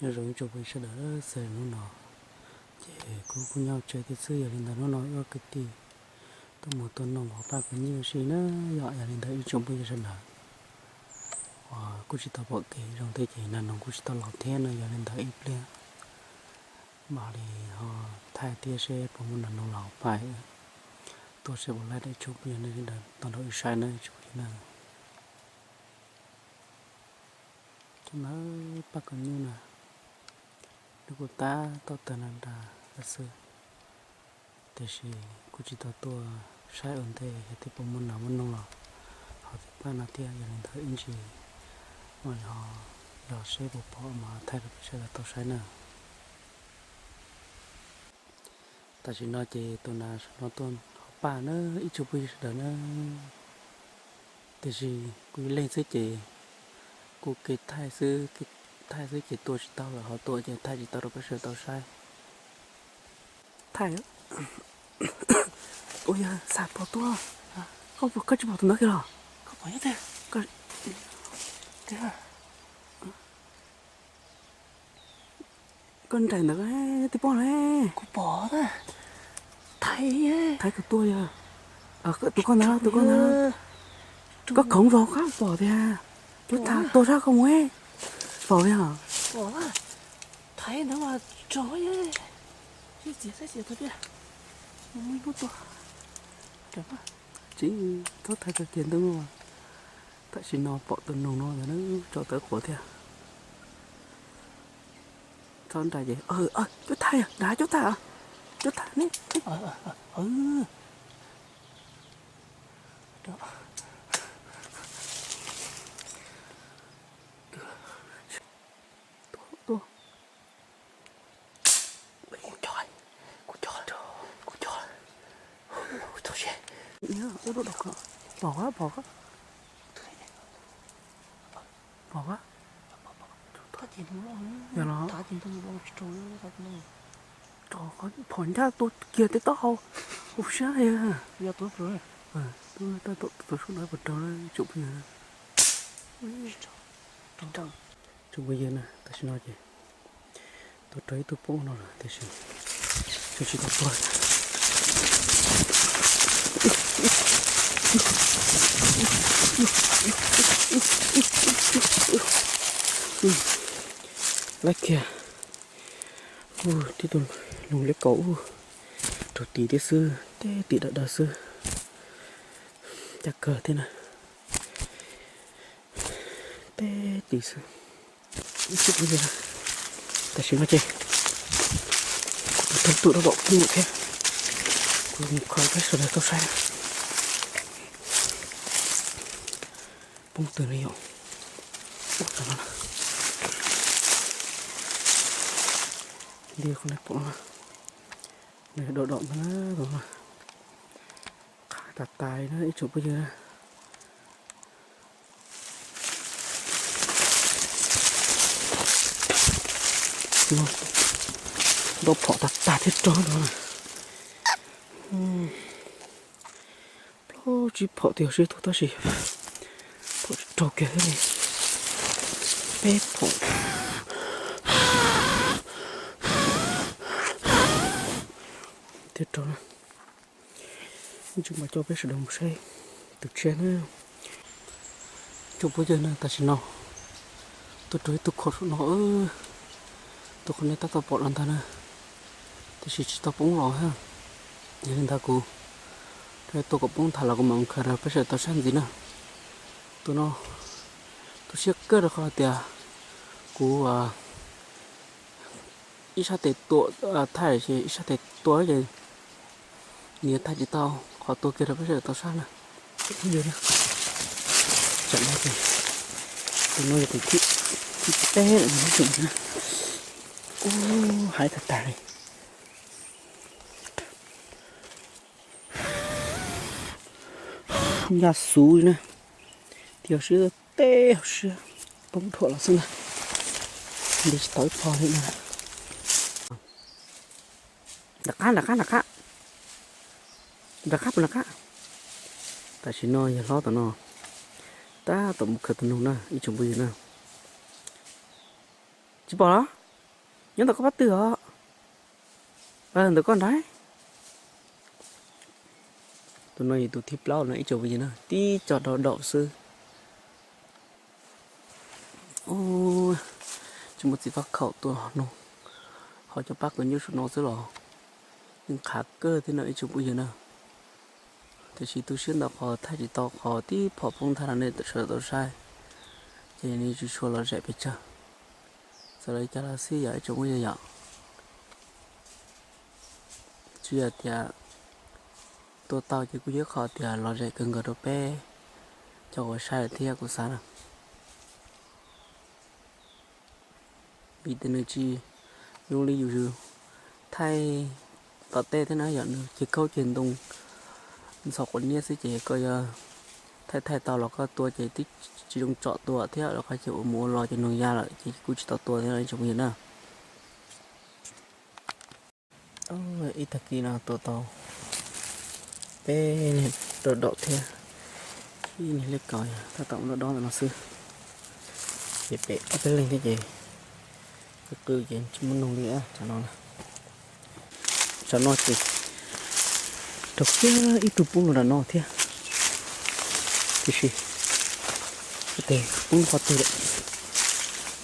Nyob zoo ib tsoom phooj ywg sawv daws, txog hnub no ces kuv kuj nyob tsev thiab xwb, yog li ntawd hnub no wb kwv tij tuaj mus tua noog hauv paj kos nyuj si na. Yog, yog li ntawd ib tsoom phooj ywg sawv daws, uas kuj tsis tau pom kev zoo thiab ces nas noog kuj tsis tau los thiab no, yog li ntawd ib pliag mam li ho thaij thiab seb puas muaj nas noog los hauv paj. Tuaj seb puas laij rau ib tsoom phooj ywg sawv daws tau nrog wb saib na ib tsoom phooj ywg na. Cov na, paj kos nyuj na, nws kuj tab tom tawg nra nra xwb, tiam sis kuj tsis tau tuaj saib ua ntej hais tias puas muaj nas muaj noog los hauv tej paj no thiab, yog li ntawd ib ntsis mam li ho yog seb puas pom mas thaij rau peb sawv daws tau saib na. Tam sim no ces tus nas no tuaj hauv paj na ib tsoom phooj ywg sawv daws na, tiam sis kuv ib leeg xwb ces kuv kev thaij xwb, kev thaij xwb ces tua tsis tau lawm, ho tua ces thaij tsis tau rau peb sawv daws tau saib. Thaij, ua yog xa pom tuaj, koj tsis pom tus ntawd kiag los? Koj nraim ntawd, tib pob na. Thaiv, thaiv kawg tuaj yog. Tus koj ntawd, tus koj ntawd. Koj khoov vau qab pom tiag. Cuab tag tua sab koj mus, pom tiag. Tsis txhob thaiv tag kiag ntuj, tam sim no pom tus noog no ntawd tso tawv quav thiab. Txhob nraim ces, cuab tag, nrad cuab tag, cuab tag ne. Pom, pom, pom, pom, pom, pom ncaj tua kiag tej taub hau, ua siab li. Tab tom tus sub no puas raug tsoom phooj ywg. Tsoom phooj ywg na, tam sim no ces tua raug ib tug poob no lawm tiam sis tseem tsis tau tuag. Lab kiag, ub, tib tug noog liab kaus ub, raug tim thiab xwb, teb tim dawb dawb xwb, caj kawg thiab na. Teb tim xwb. Tam sim no ces kuv tus tub rau pom poob lawm thiab, kuv mus kho peb sawv daws tau saib. Poob twg no yom? Ub, tam no na. Nti qhov nej pom no, nws dom dom ntag na, qab tas tas li na ib tsoom phooj ywg na. Ntau phom tag tag thiab rog no na. Plaub tsib phom tiag sib tuag tab sis phom tsis raug kiag thiab li. Peb phom thiab rog na. Ib ntsis mam coj peb sawv daws mus saib tus tshiab na. Tsoom phooj ywg na, tam sim no tuaj raug ib tug khoom saum no, tus qhov nej tab tom pom los ntag na, tiam sis tsis tau poob los thiab. Yog li ntawd kuv tua kom poob nthav los kuv mam mus khaws rau peb sawv daws tau saib ntxiv na. Tus no tu siab kawg rau qhov tias kuv ib sab tes tua, thaij ib sab tes tua ces nws thaij tsis tau qhov tua kiag rau peb sawv daws tau saib na. Tsam no ces tus no yog tus thib, thib peb lawm na. Ub, haib tag tag li. Ncaj xuv na, tias hauv siab, teb hauv siab, poob dhuam los xwb ntag. Nti tsis tau ib qho li na. Nram qab, nram qab, nram qab. Nram qab puas nram qab? Tam sim no yawg hlob tom no tab tom mus khaws tus noog na ib tsoom phooj ywg na. Tsis pom los? Nyob ntawm koj pab twg os? Ntawm koj nrad. Tus no yog tus thib plaub no ib tsoom phooj ywg na, tib co do daum xwb. Tsis muaj txiv faj khaum tuaj noog, ho cov pab kws nyuj saum no xwb los yeej qhav kawg thiab no ib tsoom phooj ywg na. Tiam sis tu siab ntau qhov thaij tsis tau qhov tib phom poob nthav rau nej sawv daws tau saib, ces nej tsis tshua lom zem pes tsawg. Txawm li cas los xij yom ib tsoom phooj ywg yom. Tsis yog tias tua tau ces kuj yog qhov tias lom zem kawg nkaus rau peb cov uas saib lawm thiab kuv xav na. Vim tias nws tsis zoo li yus thaij tom tej thiab na yom, nws ceg khaub ceg ntoo ntxhov quav niab xwb ces koj yuav thaij thaij tau los koj tua ces twb tsis zoo tsom tua thiab los koj ces ua mus ua los ces noog ya lawm ces kuj tsis tau tua thiab tsoom phooj ywg na. Ib tag kis no tua tau peb niag dob dob thiab ib niag liab kaus, tab tom ua dob dob ntawm no xwb. Ces pem ob peb leeg thiab ces qw qw ces tsis muaj noog li tsam no. Tsam no ces raug kiag ib tug poob los nram no thiab, tiam sis tes poob qhov twg lawm,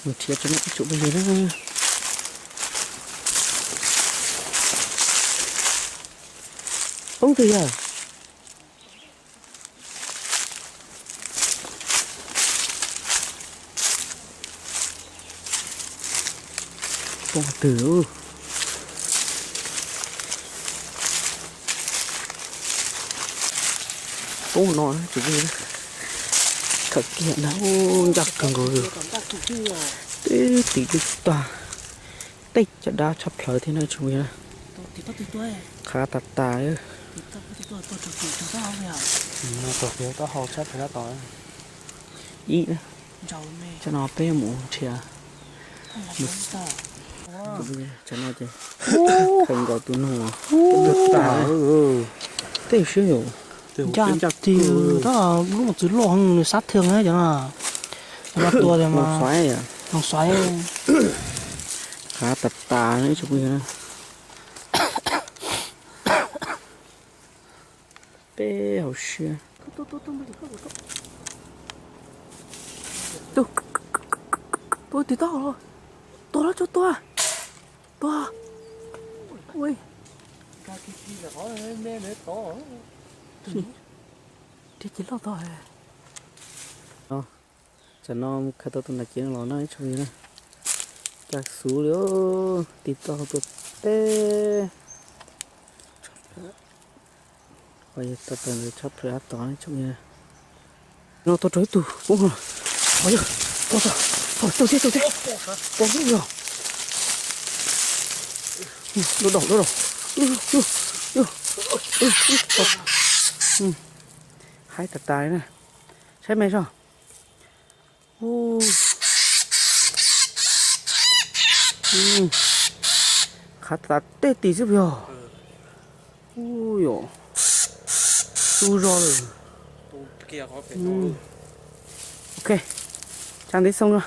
mus nrhiav tso no ib tsoom phooj ywg na. Poob twg yog? Poob twg? Poob no, khaws kiag na, ncaj kawg nkaus li. Twb tim twb tag, tej caj dab tshaj plaws thiab na tsoom phooj ywg. Qhav tas tas. Ib, tsam no peb yuav mus nrhiav. Tsam no ces khaws nkaus tus noog tas. Tej siab yom. Ncaj tig tab lub mos txwv loj heev nws sab thwg na cov no. Cov no tua tias mas xoaiv, qhav tas tas ib tsoom phooj ywg na. Peb hauv siab. Tua tig tau los, tua los tso tua, tua. Ui, riam ces loj tau. Tsam no khaws tau tus nram cev no los na ib tsoom phooj ywg na. Cas xuv li, tig tau tua teb. Qhov yog tau tawm ntawd tshaj plaws tab tom ib tsoom phooj ywg. No tua raug ib tug poob no. Tua, tua, tua, tua thiab, tua thiab. Poob yog. Lub daum, lub daum. Haib tas tas li na. Saib me soj. Qhav tas tej tis xwb puas yog? Ub yom, tu zog lawm. Ok, tsa ntiv xoo no.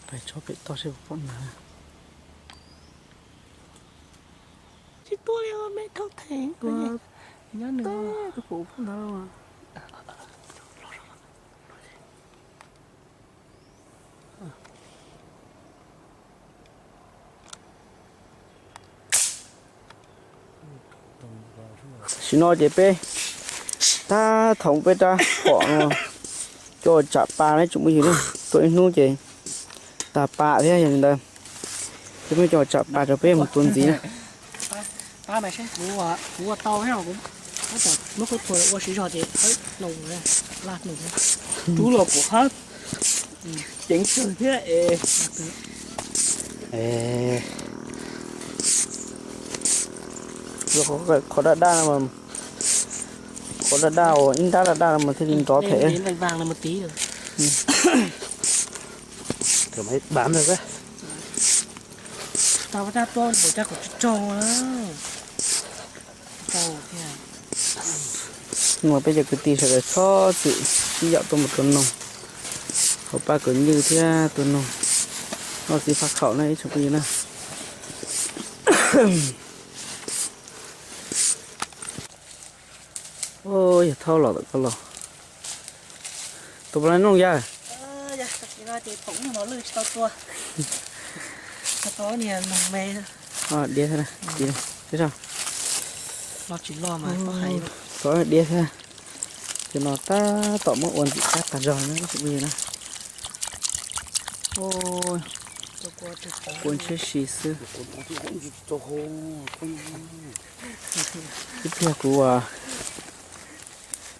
Pais tso pem toj seb puas pom nas. Tsis tuaj li me thauj theem nyob nws. Tam sim no ces peb tab thaum peb rab phom no coj tsam pas na tsoom phooj ywg na, tuaj ib hnub ces tag pas thiab yog li ntawd. Peb muab coj tsam pas rau peb mus tua ntxiv na. Muab khaub thuas ua siv zog ces laj num, tub los kuv hab ceev kawg thiab es. Qhov daj daj no, qhov daj daj uas ib nrab daj daj no mas thiaj li nrov them. Bám rau. Tau tab tuaj npaum cas kuv tsis raug na. Tau thiab. No peb cov kwv tij sawv daws txhob txwm sib yaum tuaj mus tua noog hauv pab kov nywj thiab tua noog noj txiv faj khaum na ib tsoom phooj ywg na. Yog thaub los tom koj los. Tua puas tau noog yawg? Diav thiab, diav thiab. Tau diav thiab. Cov no tab tom muab ua ntxim qab tag zog na ib tsoom phooj ywg na. Kua ntshiab si xwb. Ib pliag kuv,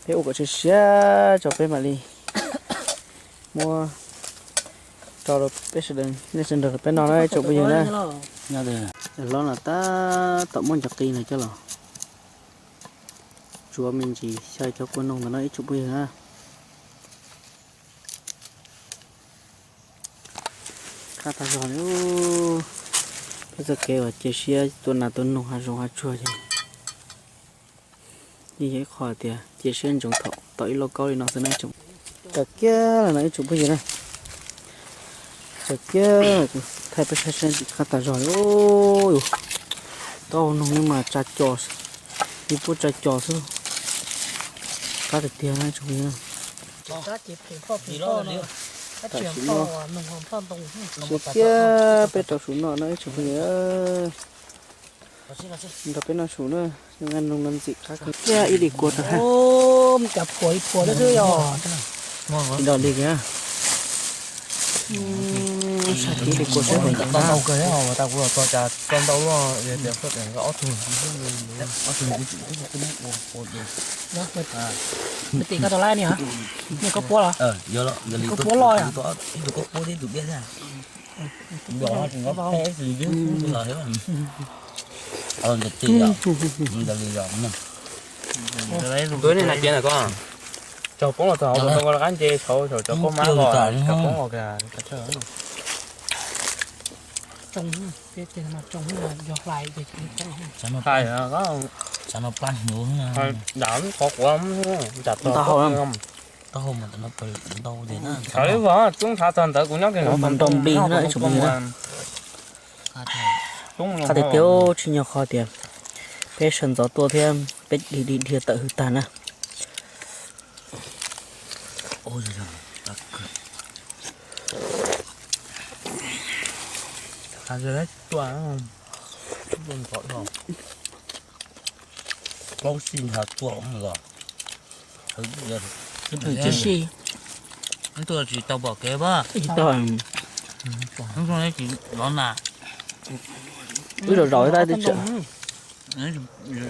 peb ua kom siav siav tso peb mam li muab rau peb sawv daws, nej sawv daws peb noj na ib tsoom phooj ywg na. Hlob no tab tom muab ncov qi no coj los tsuav me ntsis xyaw cov kua noog ntawd no ib tsoom phooj ywg na. Qab tag zog li. Peb txoj kev uas cia siab tua nas tua noog hav zoov hav tsuag ces yeej yog ib qho tias cia siab ntsoov thaum tau ib lauj kaub li no xwb na ib tsoom. Tsaus kiag lawm no ib tsoom phooj ywg na. Tsaus kiag, kuv thaij peb saib seb ntxim qab tag zog li. Taub hau noog no mas tsa co, ib puab tsa co xwb. Qab tiag tiag na ib tsoom phooj ywg. Tam sim no siav kiag peb rau su noj no ib tsoom phooj ywg. Nrog peb noj su na, zoo nqaij noog no ntxim qab kawg kiag ib li kua rau hab. Cov phuam ib phuam xwb yog. Ib lo li kiag. Sab ib li kua sab hauv ntawm na. Tim koj tau laib ni hos, nej koj puab los? Koj puab loj yom. Tus nej na kiag ntawm ko, tsaug poob los txog hauv tau nqa qab nce saud saum cov kaub mab ko, tsaug poob los kiag. Ntau hauv, txhab txog ntawd kuv nyob kiag no mas nrau nplig na ib tsoom phooj ywg na. Qab tiag tiag, tsis nyog qhov tias peb sawv ntxov tuaj thiab peb dhia dhia tawm hws tag na. Plaub sij nrhav tuaj los, tsis tau pom kev pab. Tsis tau. Tsis zov nas. Wb zov zov tab twb tseem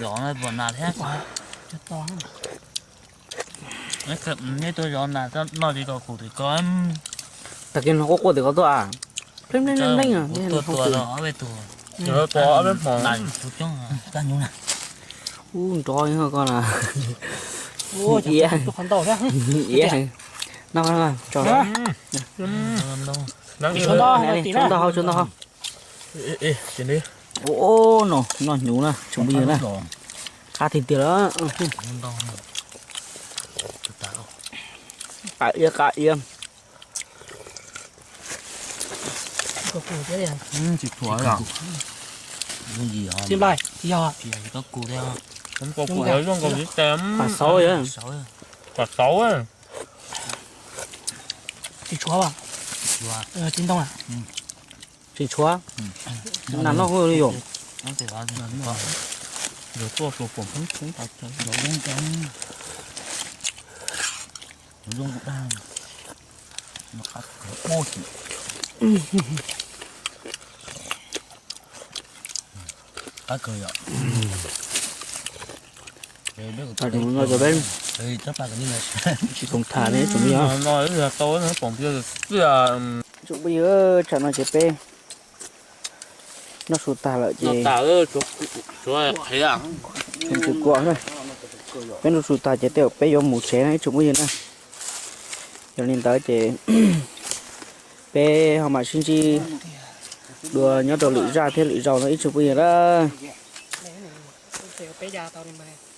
zov pom nas thiab. Neb tuaj zov nas noj tsis tau kuv tim ko. Tag kis no quaj quaj tim ko tuaj a. Pleeb pleeb pleeb, tuaj tua ob peb tug. Tua ob peb hmo. Ub nrov koj na. Iab, iab. No tso. Tsuav ntau hau, tsuav ntau hau. Ub, no noj hnyuv na tsoom phooj ywg na. Qab tiag tiag lawm. Qab iab qab iab. Qab xauv, qab xauv. Tsis tshuav, tsis ntoo. Tsis tshuav. Nas noj kuj li yom. Qab kawg yom. Tsis khoom tham ne tsoom yog. Tsoom phooj ywg, tsam no ces peb noj su tag lawm ces tsis kuam, peb noj su tag ces tej zaum peb yuav mus tsev na ib tsoom phooj ywg na. Yog li ntawd ces peb ho mam sib ntsib Dua nyob rau lwm zaj thiab lwm zaus no ib tsoom phooj ywg na. Peb ya tau li mas.